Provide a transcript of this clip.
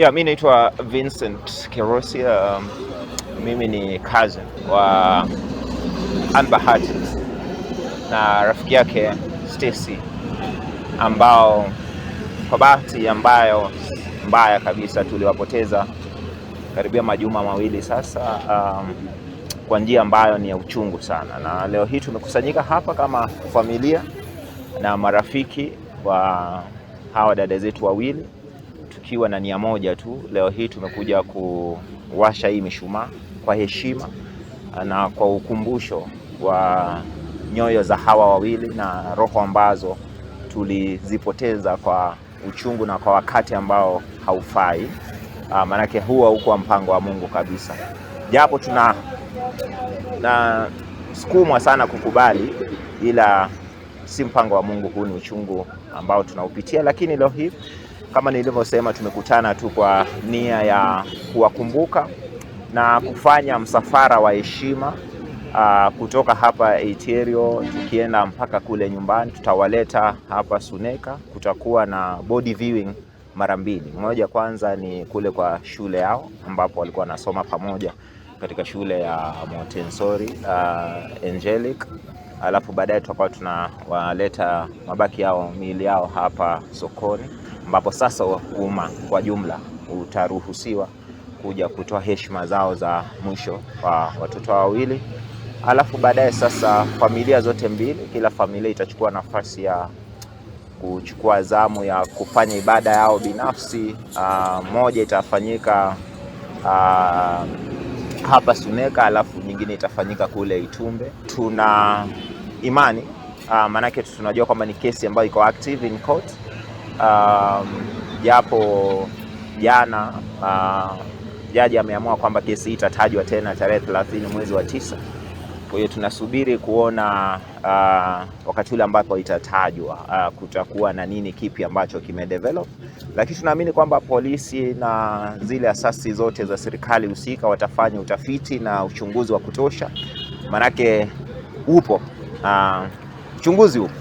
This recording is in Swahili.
Yeah, mi naitwa Vincent Kerosia. Mimi ni cousin wa Ann Bahati na rafiki yake Stacy ambao kwa bahati ambayo mbaya kabisa tuliwapoteza karibia majuma 2 sasa, kwa njia ambayo ni ya uchungu sana, na leo hii tumekusanyika hapa kama familia na marafiki wa hawa dada zetu wawili tukiwa na nia moja tu. Leo hii tumekuja kuwasha hii mishumaa kwa heshima na kwa ukumbusho wa nyoyo za hawa wawili na roho ambazo tulizipoteza kwa uchungu na kwa wakati ambao haufai. Maanake huwa huko mpango wa Mungu kabisa, japo tuna na sukumwa sana kukubali, ila si mpango wa Mungu. Huu ni uchungu ambao tunaupitia, lakini leo hii kama nilivyosema, tumekutana tu kwa nia ya kuwakumbuka na kufanya msafara wa heshima kutoka hapa Iterio tukienda mpaka kule nyumbani. Tutawaleta hapa Suneka, kutakuwa na body viewing mara mbili. Moja kwanza ni kule kwa shule yao ambapo walikuwa wanasoma pamoja katika shule ya Montessori Angelic, alafu baadaye tutakuwa tunawaleta mabaki yao, miili yao hapa sokoni, ambapo sasa umma kwa jumla utaruhusiwa kuja kutoa heshima zao za mwisho kwa watoto wawili. Alafu baadaye sasa familia zote mbili, kila familia itachukua nafasi ya kuchukua zamu ya kufanya ibada yao binafsi. Moja itafanyika hapa Suneka, alafu nyingine itafanyika kule Itumbe. Tuna imani maanake tunajua kwamba ni kesi ambayo iko active in court, japo jana jaji ameamua kwamba kesi hii itatajwa tena tarehe 30 mwezi wa 9. Kwa hiyo tunasubiri kuona wakati ule ambapo itatajwa kutakuwa na nini kipi ambacho kimedevelop, lakini tunaamini kwamba polisi na zile asasi zote za serikali husika watafanya utafiti na uchunguzi wa kutosha, manake upo uchunguzi upo.